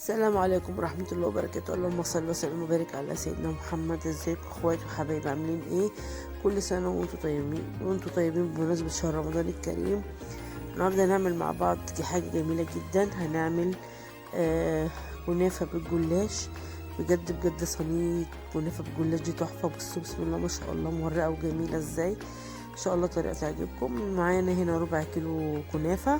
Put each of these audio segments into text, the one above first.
السلام عليكم ورحمة الله وبركاته. اللهم صل وسلم وبارك على سيدنا محمد. ازيكم اخواتي وحبايبي، عاملين ايه؟ كل سنة وانتم طيبين، بمناسبة شهر رمضان الكريم. النهارده هنعمل مع بعض حاجة جميلة جدا. هنعمل كنافة بالجلاش. بجد بجد صينية كنافة بالجلاش دي تحفة. بصوا بسم الله ما شاء الله، مورقة وجميلة ازاي. ان شاء الله طريقة تعجبكم. معانا هنا ربع كيلو كنافة،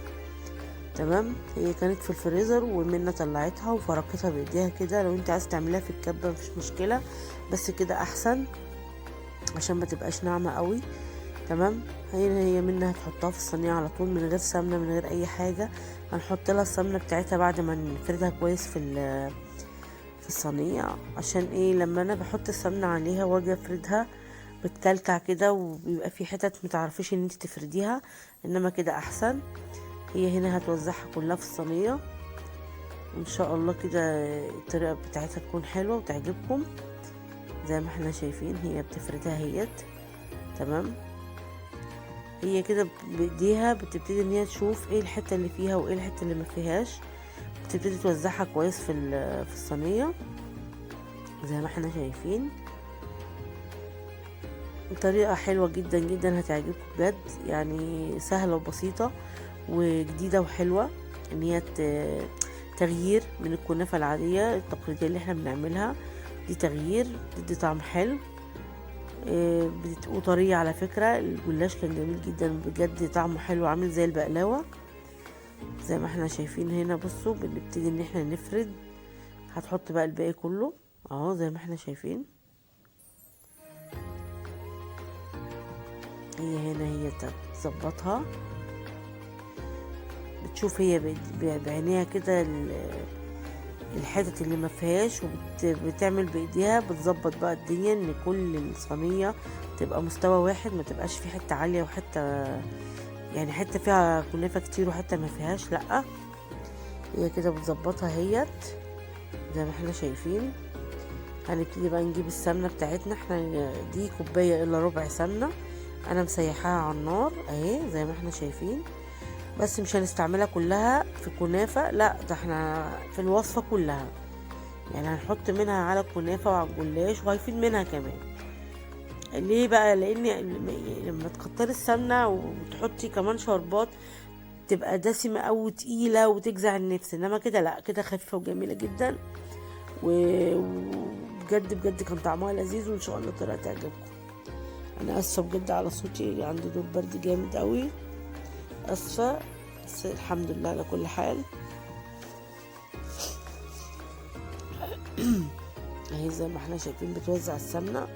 تمام. هي كانت في الفريزر ومنى طلعتها وفركتها بايديها كده. لو انت عايز تعمليها في الكبه مفيش مشكلة، بس كده احسن عشان ما تبقاش ناعمة قوي، تمام. هي منى هتحطها في الصينية على طول من غير سمنه، من غير اي حاجة. هنحط لها السمنة بتاعتها بعد ما نفردها كويس في الصينية. عشان ايه؟ لما انا بحط السمنة عليها واجي افردها بتكلكع كده، وبيبقى في حتت متعرفيش ان انت تفرديها، انما كده احسن. هي هنا هتوزعها كلها في الصينية، وان شاء الله كده الطريقة بتاعتها تكون حلوة وتعجبكم. زي ما احنا شايفين هي بتفردها هيت، تمام. هي كده بايديها بتبتدي ان هي تشوف ايه الحتة اللي فيها وايه الحتة اللي ما فيهاش، بتبتدي توزعها كويس في الصينية زي ما احنا شايفين. طريقة حلوة جدا جدا، هتعجبكم بجد، يعني سهلة وبسيطة وجديدة وحلوة، ان هي تغيير من الكنافة العادية التقليدية اللي احنا بنعملها دي. تغيير بتدي طعم حلو، وطرية. على فكرة الجلاش كان جميل جدا بجد، طعمه حلو عامل زي البقلاوة زي ما احنا شايفين هنا. بصوا بنبتدي ان احنا نفرد، هتحط بقى الباقي كله اهو زي ما احنا شايفين. هي هنا هي تظبطها، بتشوف هي بعينيها كده الحتت اللي ما فيهاش، وبتعمل بايديها بتظبط بقى الدنيا ان كل الصينية تبقى مستوى واحد، ما تبقاش في حتة عالية وحتة يعني حتة فيها كنافه كتير وحتة ما فيهاش، لا هي كده بتظبطها هيت زي ما احنا شايفين. هنبتدي بقى نجيب السمنة بتاعتنا. احنا دي كوباية الا ربع سمنه، انا مسيحاها على النار اهي زي ما احنا شايفين، بس مش هنستعملها كلها في الكنافة، لا ده احنا في الوصفة كلها، يعني هنحط منها على الكنافة وعلى الجلاش، وهيفيد منها كمان. ليه بقى؟ لان لما تكتري السمنة وتحطي كمان شربات تبقى دسمة او تقيلة وتجزع النفس، انما كده لا، كده خفيفة وجميلة جدا، وبجد بجد كان طعمها لذيذ، وان شاء الله الطريقة تعجبكم. انا اسفة بجد على صوتي، عندي دور برد جامد قوي، اسفة، بس الحمد لله على كل حال. اهي زي ما احنا شايفين بتوزع السمنة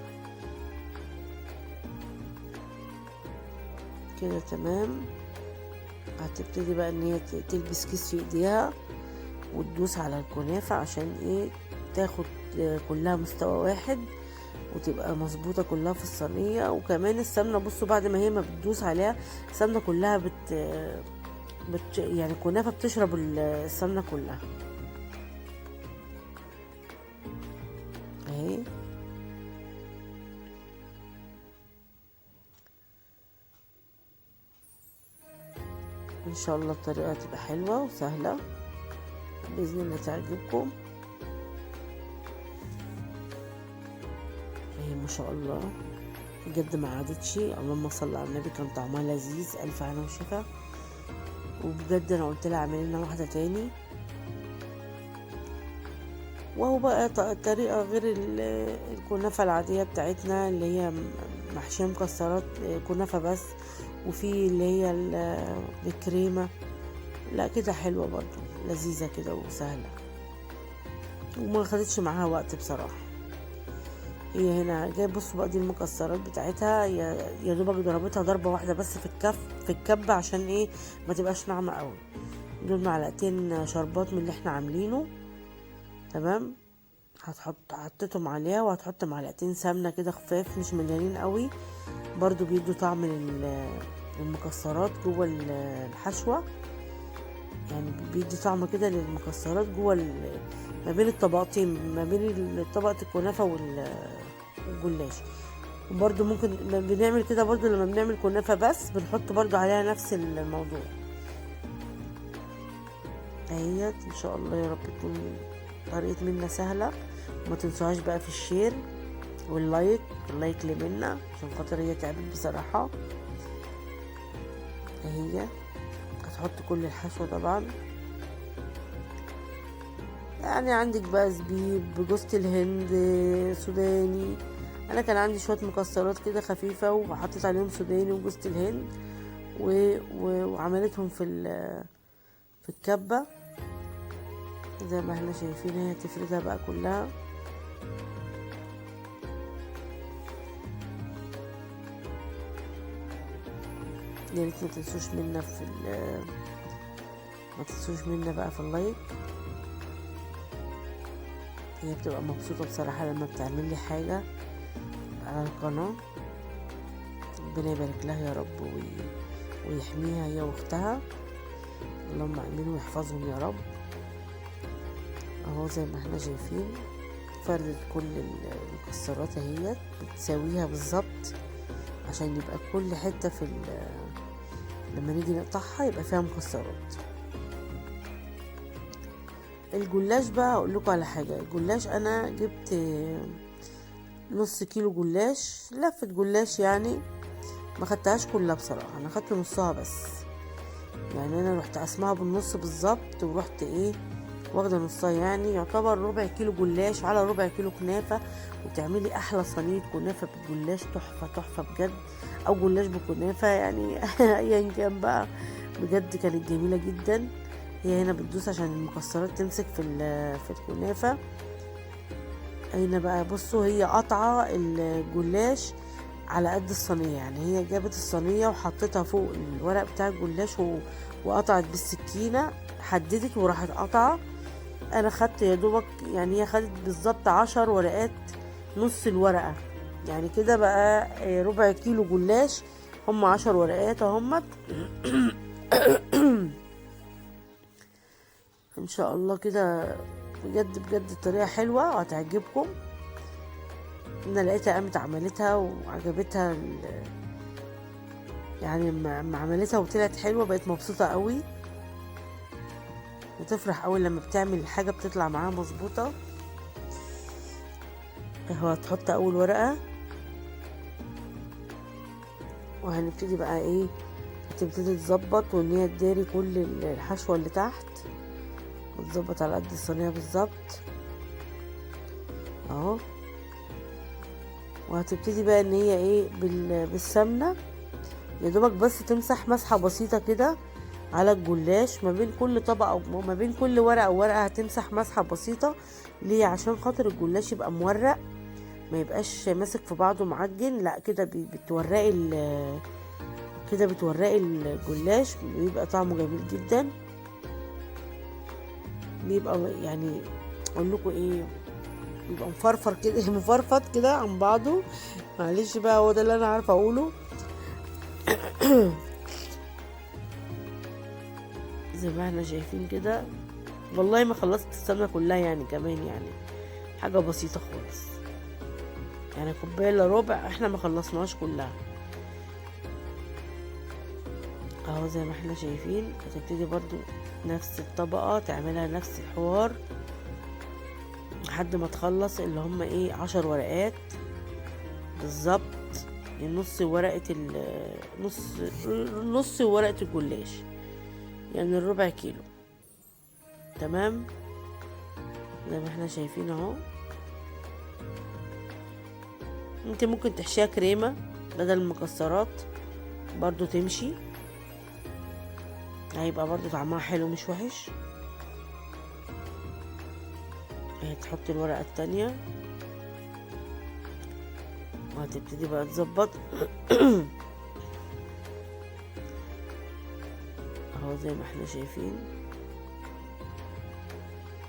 كده، تمام. هتبتدي بقى ان هي تلبس كيس في ايديها وتدوس على الكنافة عشان ايه؟ تاخد كلها مستوى واحد وتبقى مظبوطة كلها في الصينية. وكمان السمنة بصوا بعد ما هي ما بتدوس عليها السمنة كلها يعني الكنافه بتشرب السمنة كلها اهي. ان شاء الله الطريقة تبقى حلوة وسهلة باذن الله تعجبكم. ما شاء الله بجد ما عادتش، اللهم صل على النبي، كان طعمها لذيذ، الف هنا وشفا. وبجد انا قلت لها اعملي لنا واحدة تاني. وهو بقى طريقه غير الكنافه العادية بتاعتنا اللي هي محشيه مكسرات، كنافه بس، وفي اللي هي بالكريمه، لا كده حلوة برضو، لذيذة كده وسهلة، وما خدتش معاها وقت بصراحة. هي هنا جايب بصوا بقى دي المكسرات بتاعتها، يا دوبك ضربتها ضربه واحدة بس في الكف في الكبه عشان ايه؟ ما تبقاش ناعمة قوي. دول معلقتين شربات من اللي احنا عاملينه، تمام. حطيتهم عليها، وهتحط معلقتين سمنه كده خفاف مش مليانين قوي، برضو بيدوا طعم للمكسرات جوه الحشوه، يعني بيدي طعم كده للمكسرات جوه ما بين الطبقتين، ما بين طبقه الكنافه والجلاش. وبرده ممكن بنعمل كده برده لما بنعمل كنافه بس بنحط برده عليها نفس الموضوع. اهيت. ان شاء الله يا رب تكون طريقه منا سهلة. وما تنسوهاش بقى في ال share وال like، ال like لمنا عشان خاطر هي تعبت بصراحة. اهي هتحط كل الحشوه طبعا، يعني عندك بقى زبيب، جوزة الهند، سوداني. انا كان عندي شوية مكسرات كده خفيفة وحطيت عليهم سوداني وجوزة الهند وعملتهم في الكبه زي ما احنا شايفين. هي هتفردها بقى كلها. يا ريت ما تنسوش منا في ما تنسوش منا بقى في ال like. هي بتبقى مبسوطة بصراحة لما بتعمل لي حاجة على القناة. ربنا يبارك لها يا رب ويحميها هي واختها، اللهم امين، ويحفظهم يا رب. اهو زي ما احنا شايفين فردت كل المكسرات اهيت، بتساويها بالظبط عشان يبقى كل حتة في لما نيجي نقطعها يبقى فيها مكسرات. الجلاش بقى اقول لكم على حاجة. الجلاش انا جبت نص كيلو جلاش، لفه جلاش يعني، ما خدتهاش كلها بصراحة، انا خدت نصها بس. يعني انا رحت قسمها بالنص بالظبط ورحت ايه واخده نصها، يعني يعتبر ربع كيلو جلاش على ربع كيلو كنافه، وتعملي احلى صينية كنافه بالجلاش، تحفة تحفة بجد، او جلاش بالكنافه يعني ايا كان بقى، بجد كانت جميلة جدا. هي هنا بتدوس عشان المكسرات تمسك في الكنافه. هنا بقى بصوا هي قطعه الجلاش على قد الصينية، يعني هي جابت الصينية وحطتها فوق الورق بتاع الجلاش وقطعت بالسكينة، حددت وراحت قطعه. انا خدت يا دوبك، يعني هي خدت بالظبط 10 ورقات، نص الورقة يعني كده بقى ربع كيلو جلاش، هم 10 ورقات اهمت. ان شاء الله كده بجد بجد الطريقة حلوة وهتعجبكم. انا لقيتها قامت عملتها وعجبتها، يعني ما عملتها وطلعت حلوة، بقت مبسوطة قوي وتفرح قوي لما بتعمل الحاجة بتطلع معاها مظبوطة. اهو هتحط اول ورقة، وهنبتدي بقى ايه، هتبتدي تظبط وان هي تداري كل الحشوه اللي تحت، وتظبط على قد الصينية بالظبط اهو. وهتبتدي بقى ان هي ايه بالسمنه يا دوبك بس تمسح مسحه بسيطة كده على الجلاش ما بين كل طبقه وما بين كل ورقة وورقة، هتمسح مسحه بسيطة. ليه؟ عشان خاطر الجلاش يبقى مورق، ما يبقاش ماسك في بعضه معجن، لا كده بتورقي كده بتورقي الجلاش، بيبقى طعمه جميل جدا. بيبقى يعني اقول لكم ايه، بيبقى مفرفر كده مفرفط كده عن بعضه. معلش بقى هو ده اللي انا عارفه اقوله. زي ما احنا شايفين كده، والله ما خلصت السمنة كلها يعني، كمان يعني حاجة بسيطة خالص، يعني كوباية الا ربع احنا ما خلصناهاش كلها اهو. زي ما احنا شايفين هتبتدي برضو نفس الطبقة تعملها نفس الحوار لحد ما تخلص اللي هم ايه 10 ورقات بالظبط، نص ورقة نص ورقة الجلاش، يعني الربع كيلو. تمام زي ما احنا شايفين اهو. انت ممكن تحشيها كريمة بدل المكسرات برضو تمشي، هيبقى برضو طعمها حلو مش وحش. هتحط الورقة التانية وهتبتدي بقى تظبط اهو زي ما احنا شايفين.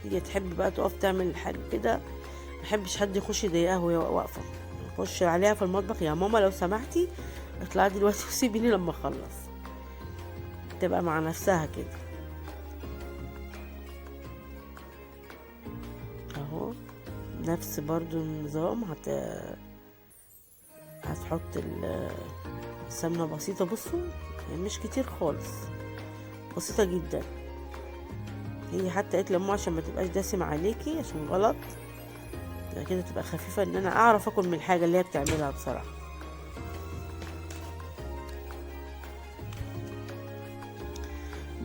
هي تحب بقى تقف تعمل الحاجة كده، محبش حد يخش يضايقها وهي واقفة، يخش عليها في المطبخ يا ماما لو سمحتي اطلعي دلوقتي وسيبيني لما اخلص، تبقى مع نفسها كده اهو. نفس برضو النظام، هتحط السمنة بسيطة، بصوا يعني مش كتير خالص، بسيطة جدا. هي حتى قالت لامها عشان ما تبقاش دسم عليكي، عشان غلط كده تبقى خفيفة، ان انا اعرف اكل من الحاجة اللي هي بتعملها بصراحة.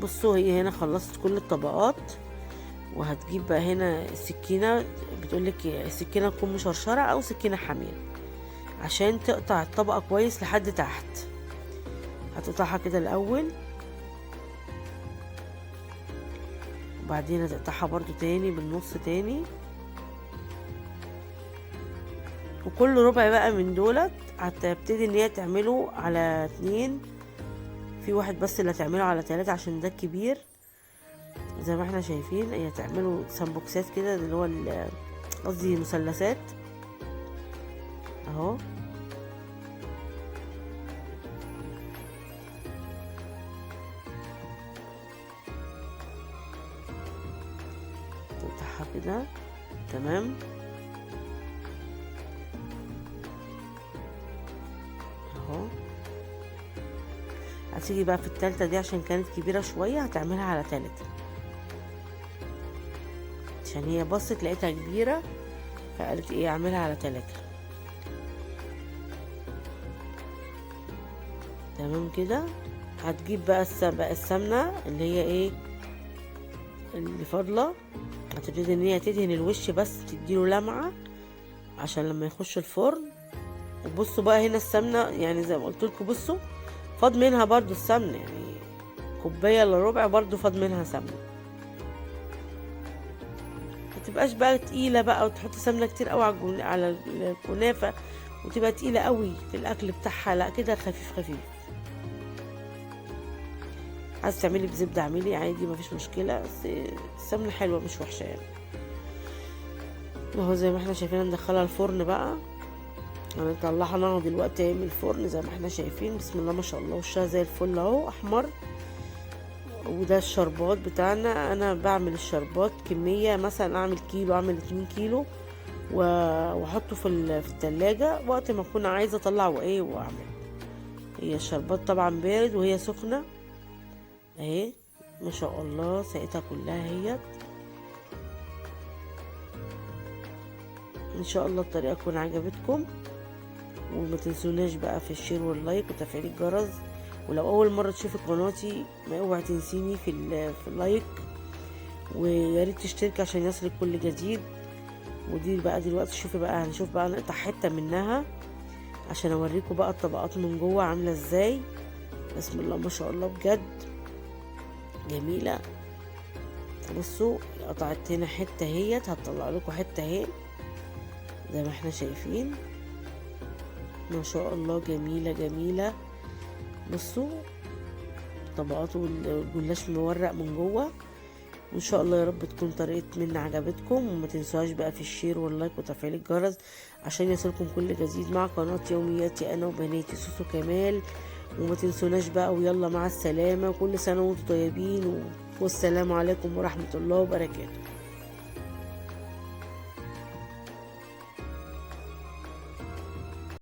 بصوا هي هنا خلصت كل الطبقات، وهتجيب بقى هنا السكينة، بتقولك السكينة تكون مشرشره او سكينة حامية عشان تقطع الطبقة كويس لحد تحت. هتقطعها كده الاول، وبعدين هتقطعها برضو تاني بالنص تاني، وكل ربع بقى من دولت هتبتدي ان هي تعمله على 2، في واحد بس اللي هتعمله على 3 عشان ده كبير. زي ما احنا شايفين هي تعمله سامبوكسات كده، اللي هو قصدي مثلثات اهو. تقطعها كده تمام اهو. هتيجي بقى في التالتة دي عشان كانت كبيرة شوية هتعملها على 3، عشان هي بصت لقيتها كبيرة فقالت ايه اعملها على 3. تمام كده. هتجيب بقى السمنة اللي هي ايه اللي فاضلة، هتبتدي ان هي تدهن الوش بس تديله لمعة عشان لما يخش الفرن. وبصوا بقى هنا السمنة، يعني زي ما قلت لكم بصوا فاض منها برضو السمنة، يعني كوباية الا ربع برضو فاض منها سمنة. ما تبقاش بقى تقيلة بقى وتحط سمنة كتير قوي على الكنافة وتبقى تقيلة قوي في الاكل بتاعها، لا كده خفيف خفيف. عايز تعملي بزبدة اعملي عادي مفيش مشكلة، بس السمنة حلوة مش وحشة يعني. اهو زي ما احنا شايفين هندخلها الفرن بقى، هنطلعها ناخد دلوقتي من الفرن زي ما احنا شايفين. بسم الله ما شاء الله وشها زي الفل اهو احمر. وده الشربات بتاعنا، انا بعمل الشربات كمية، مثلا اعمل كيلو، اعمل 2 كيلو واحطه في التلاجة وقت ما اكون عايزة اطلع وايه واعمل. هي الشربات طبعا بارد وهي سخنة اهي ما شاء الله، ساقتها كلها اهيت. ان شاء الله الطريقة تكون عجبتكم، وما تنسوناش بقى في ال share وال like وتفعيل الجرس. ولو اول مرة تشوفي قناتي ما اوعي تنسيني في ال like، ويا ريت تشتركي عشان يصلك كل جديد. ودي بقى دلوقتي شوفي بقى، هنشوف بقى نقطع حتة منها عشان اوريكم بقى الطبقات من جوه عامله ازاي. بسم الله ما شاء الله بجد جميلة. بصوا قطعت هنا حتة اهيت، هتطلع لكم حتة اهي زي ما احنا شايفين ما شاء الله جميلة جميلة. بصوا طبقاته والجلاش مورق من جوه. وان شاء الله يا رب تكون طريقه منا عجبتكم، وما تنسوهاش بقى في ال share وال like وتفعيل الجرس عشان يصلكم كل جديد مع قناة يومياتي انا وبناتي سوسو كمال. وما تنسوناش بقى، ويلا مع السلامة، وكل سنة وانتم طيبين، والسلام عليكم ورحمة الله وبركاته.